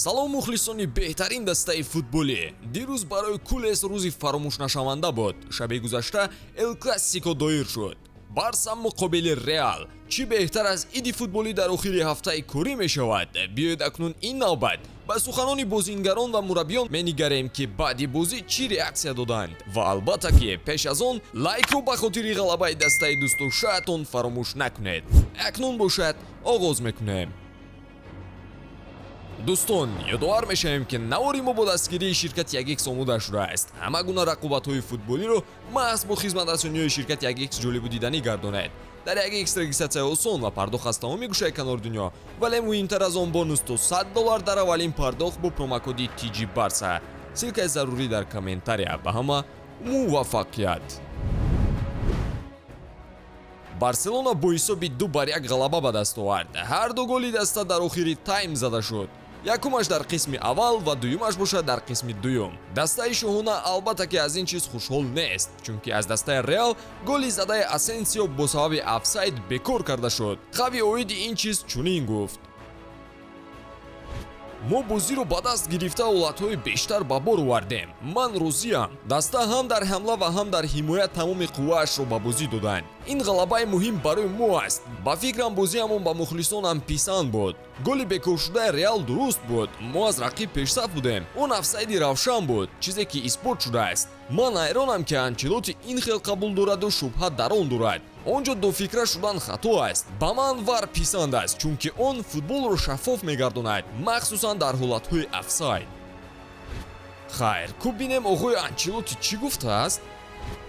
Салом, мухлисони беҳтарин дастаи футболӣ! Дирӯз барои кулес рӯзи фаромӯшнашаванда буд. Шаби гузашта Эл Классико доир шуд, Барса муқобили Реал. Чӣ беҳтар аз иди футболӣ дар охири ҳафтаи корӣ мешавад? Биёед, акнун ин навбат ба суханони бозингарон ва мураббиён менигарем, ки баъди бозӣ чӣ реаксия доданд. Ва албатта, ки пеш аз он лайкро ба хотири ғалабаи дастаи дӯстдоштаатон фаромӯш накунед. Акнун бошад, оғоз мекунем. Дӯстон, ёдовар мешавем, ки навори мо бо дастгирии ширкати Ягикс омода шудааст. Ҳама гуна рақобатҳои футболиро маҳз бо хизматрасониҳои ширкати Ягикс ҷолибу диданӣ гардонед. Дар Ягикс регистратсия осон ва пардохт аз тамоми гӯшаи канори дунё, вале муҳимтар аз он, бонус то 100 доллар дар аввалин пардохт бо промокоди TG Барса. Ссылкаи зарурӣ дар комментария. Ба ҳама муваффақият! Барселона бо ҳисоби 2-1 ғалаба ба даст овард. Ҳар ду голи даста дар охири тайм зада шуд: якумаш дар қисми аввал ва дуюмаш бошад дар қисми дуюм. Дастаи шоҳона, албатта, ки аз ин чиз хушҳол нест, чунки аз дастаи Реал голи задаи Асенсио бо сабаби офсайд бекор карда шуд. Хави оиди ин чиз чунин гуфт: «Мо бозиро ба даст гирифта, ҳолатҳои бештар ба бор овардем. Ман розиам. Даста ҳам дар ҳамла ва ҳам дар ҳимоя тамоми қувваашро ба бозӣ доданд. Ин ғалабаи муҳим барои мо аст. Ба фикрам, бозиамон ба мухлисонам писанд буд. Голи бекоршудаи Реал дуруст буд. Мо аз рақиб пешсаф будем. Он офсайди равшан буд, чизе ки исбот шудааст. Ман ҳайронам, ки Анчелоти ин хел қабул дораду шубҳа дар он дорад. Он ҷо дуфикра шудан хато аст. Ба ман ВАР писанд аст, чунки он футболро шаффоф мегардонад, махсусан дар ҳолатҳои офсайд». Хайр, ку бинем, оғои Анчелоти чӣ гуфтааст.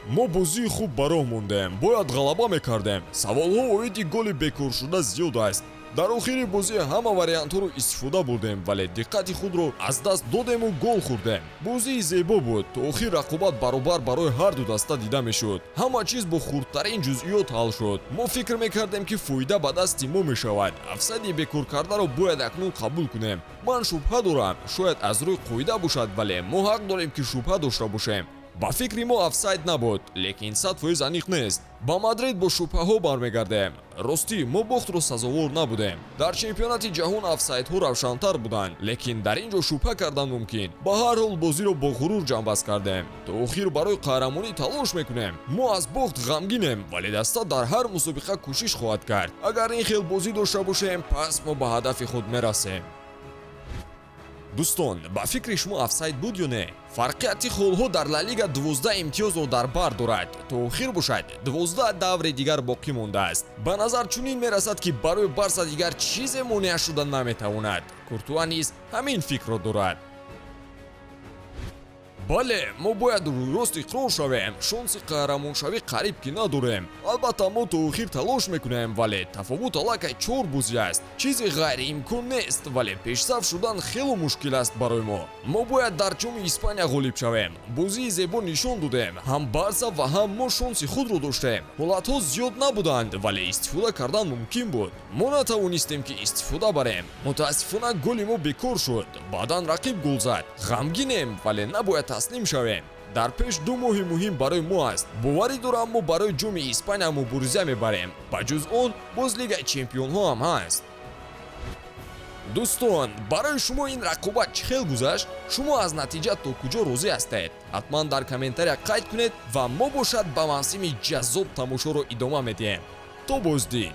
«Мо бозии хуб ба роҳ мондем, бояд ғалаба мекардем. Саволҳо оиди голи бекоршуда зиёд аст. Дар охири бозӣ ҳама вариантҳоро истифода бурдем, вале диққати худро аз даст додему гол хӯрдем. Бозии зебо буд. То охир рақобат баробар барои ҳарду даста дида мешуд. Ҳама чиз бо хурдтарин ҷузъиёт ҳал шуд. Мо фикр мекардем, ки фоида ба дасти мо мешавад. Офсайди бекоркардаро бояд акнун қабул кунем. Ман шубҳа дорам. Шояд аз рӯи қоида бошад, вале мо ҳақ дорем, ки шубҳа дошта бошем. Ба фикри мо, офсайд набуд, лекин 100% аниқ нест. Ба Мадрид бо шубҳаҳо бармегардем. Ростӣ, мо бохтро сазовор набудем. Дар чемпионати ҷаҳон офсайдҳо равшантар буданд, лекин дар ин ҷо шубҳа кардан мумкин. Ба ҳар ҳол, бозиро бо ғурур ҷамъбаст кардем. То охир барои қаҳрамонӣ талош мекунем. Мо аз бохт ғамгинем, вале даста дар ҳар мусобиқа кӯшиш хоҳад кард. Агар ин хел бозӣ дошта бошем, пас мо ба ҳадафи худ мерасем». Дӯстон, ба фикри шумо, офсайд буд ё не? Фарқияти холҳо дар Ла Лига 12 имтиёзро дар бар дорад. То охир бошад, 12 даври дигар боқӣ мондааст. Ба назар чунин мерасад, ки барои Барса дигар чизе монеа шуда наметавонад. Куртуа низ ҳамин фикрро дорад. «Бале, мо бояд рӯйрост иқрор шавем: шонси қаҳрамоншавӣ қариб ки надорем. Албатта, мо то охир талош мекунем, вале тафовут аллакай чор бозӣ аст. Чизе ғайриимкон нест, вале пешсаф шудан хело мушкил аст барои мо. Мо бояд дар Ҷоми Испания ғолиб шавем. Бозии зебо нишон додем. Ҳам Барса ва ҳам мо шонси худро доштем. Ҳолатҳо зиёд набуданд, вале истифода кардан мумкин буд. Мо натавонистем, ки истифода барем. Мутаассифона, голи мо бекор шуд. Баъдан рақиб гол зад. Ғамгинем, вале набояд таслим шавем. Дар пеш 2 моҳи муҳим барои мо аст. Боварӣ дорам, мо барои Ҷоми Испания мубориза мебарем. Ба ҷуз он, боз Лигаи чемпионҳо ҳам ҳаст». Дӯстон, барои шумо ин рақобат чӣ хел гузашт? Шумо аз натиҷа то куҷо розӣ ҳастед? Ҳатман дар комментария қайд кунед ва мо бошад, ба мавсими ҷаззоб тамошоро идома медиҳем. То боздид.